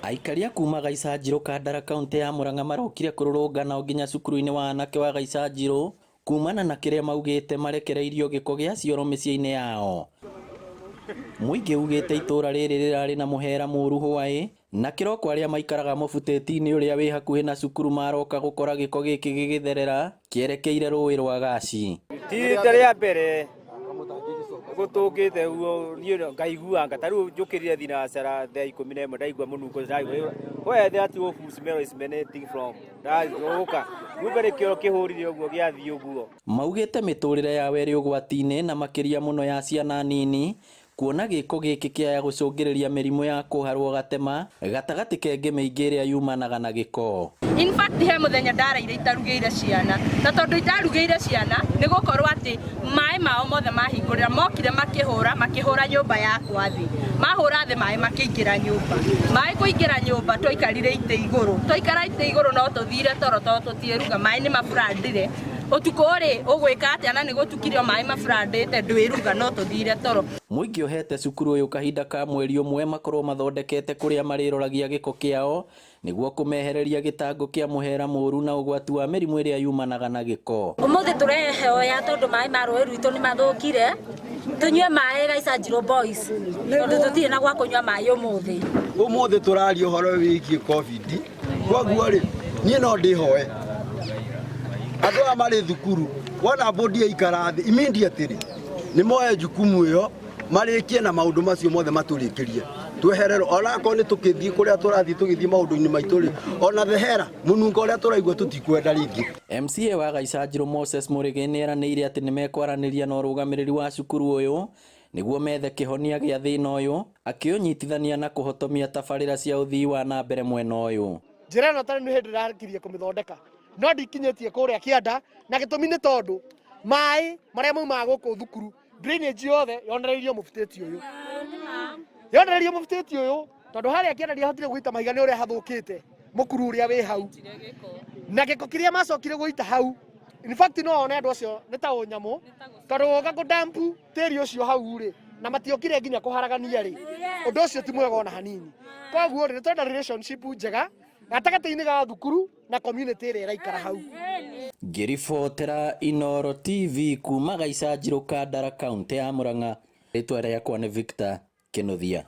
Aikari a kuma Gaicanjirũ Kandara kauntĩ ya Murang'a marokire kũrũrũngana o nginya cukuru-inĩ wa anake wa Gaicanjirũ kumana na kĩrĩa maugĩte marekereirio gĩko gĩa cioro mĩciĩ-inĩ yao. Mũingĩ ugĩte itũra rĩrĩ rĩrarĩ na mũhera mũru hwaĩ na kĩroko arĩa maikaraga mũbutĩti-inĩ ũrĩa wĩ hakuhĩ na cukuru maroka gũkora gĩko gĩkĩ gĩgĩtherera kĩerekeire rũĩ rwa Gaci. Ti rita rĩa mbere gũtũngĩte ũguo niĩ ngaiguanga ta rĩu njũkĩrire thinacara thaa 11 ndaigua mũnungo ndaigua where that awful smell is emanating from ndagũka kumbe nĩ kĩoro kĩhũrire ũguo gĩathiĩ ũguo. Maugĩte mĩtũrĩre yao ĩrĩ ũgwati-inĩ na makĩria mũno ya ciana nini kuona gĩko gĩkĩ kĩaya gũcũngĩrĩria mĩrimũ ya kũharwo gatema gatagatĩ kengĩ mĩingĩ ĩrĩa yumanaga na gĩko. In fact he mũthenya ndaraire itarugĩire ciana na tondũ itarugĩire ciana nĩ gũkorwo atĩ maĩ mao mothe mahingũrĩra mokire makĩhũra makĩhũra nyũmba yakwa thĩ mahũra thĩ maĩ makĩingĩra nyũmba maĩ kũingĩra nyũmba twaikarire itĩ igũrũ twaikara itĩ igũrũ no tũthire toro tondũ tũtiĩruga maĩ nĩ maburandire ũtukũ rĩ ũgwĩka atĩa na nĩ gũtukire o maĩ maburandĩte ndwĩruga no tũthire toro. Mũingĩ ũhete cukuru ũyũ kahinda ka mweri ũmwe makorwo mathondekete kũrĩa marĩroragia gĩko kĩao nĩguo kũmehereria gĩtango kĩa mũhera mũru na ũgwati wa mĩrimũ ĩrĩa yumanaga na gĩko. Ũmũthĩ tũrehoya tondũ maĩ ma rũĩ rwitũ nĩ mathũkire tũnyue maĩ Gaicanjirũ Boys tondũ tũtirĩ na gwa kũnyua maĩ ũmũthĩ. Ũmũthĩ tũraria ũhoro wĩgiĩ Covid koguo rĩ niĩ no ndĩhoe andũ aya marĩ thukuru wona bodi yaikara thĩ immediately nĩ moe jukumu ĩyo marĩkie na maũndũ macio mothe matũrĩkĩrie twehererwo onakorwo nĩ tũkĩthiĩ kũrĩa tũrathiĩ tũgĩthiĩ maũndũ-inĩ maitũ rĩ ona thehera mũnungo ũrĩa tũraigua tũtikwenda rĩngĩ. MCA wa Gaicanjirũ Moses Mũrĩgĩ nĩeranĩire atĩ nĩmekwaranĩria na ũrũgamĩrĩri wa cukuru ũyũ nĩguo methe kĩhonia gĩa thĩna ũyũ akĩũnyitithania na kũhotomia tabarĩra cia ũthii wa na mbere mwena ũyũ. Njĩra ĩno tarĩ nĩ hĩndĩ ndĩrakirie kũmĩthondeka no ndikinyĩtie kũrĩa kĩanda na gĩtũmi nĩ tondũ maĩ marĩa maumaga gũkũ thukuru drainage yothe yonereirio mũbutĩti ũyũ yonereirio mũbutĩti ũyũ tondũ harĩa kĩanda ndiahotire gũita mahiga nĩ ũrĩa hathũkĩte mũkuru ũrĩa wĩ hau na gĩko kĩrĩa macokire gũita hau in fact no one andũ acio nĩ ta ũnyamũ tondũ gũka kũdampu tĩri ũcio hau rĩ na matiokire nginya kũharagania rĩ ũndũ ũcio ti mwega ona hanini koguo rĩ nĩ twenda relationship njega gatagatĩ-inĩ ga thukuru na community ĩrĩa ĩraikara hau. Ngĩribotera Inooro TV kuma Gaicanjirũ Kandara kauntĩ ya Murang'a, rĩtwa rĩakwa nĩ Victor Kĩnuthia.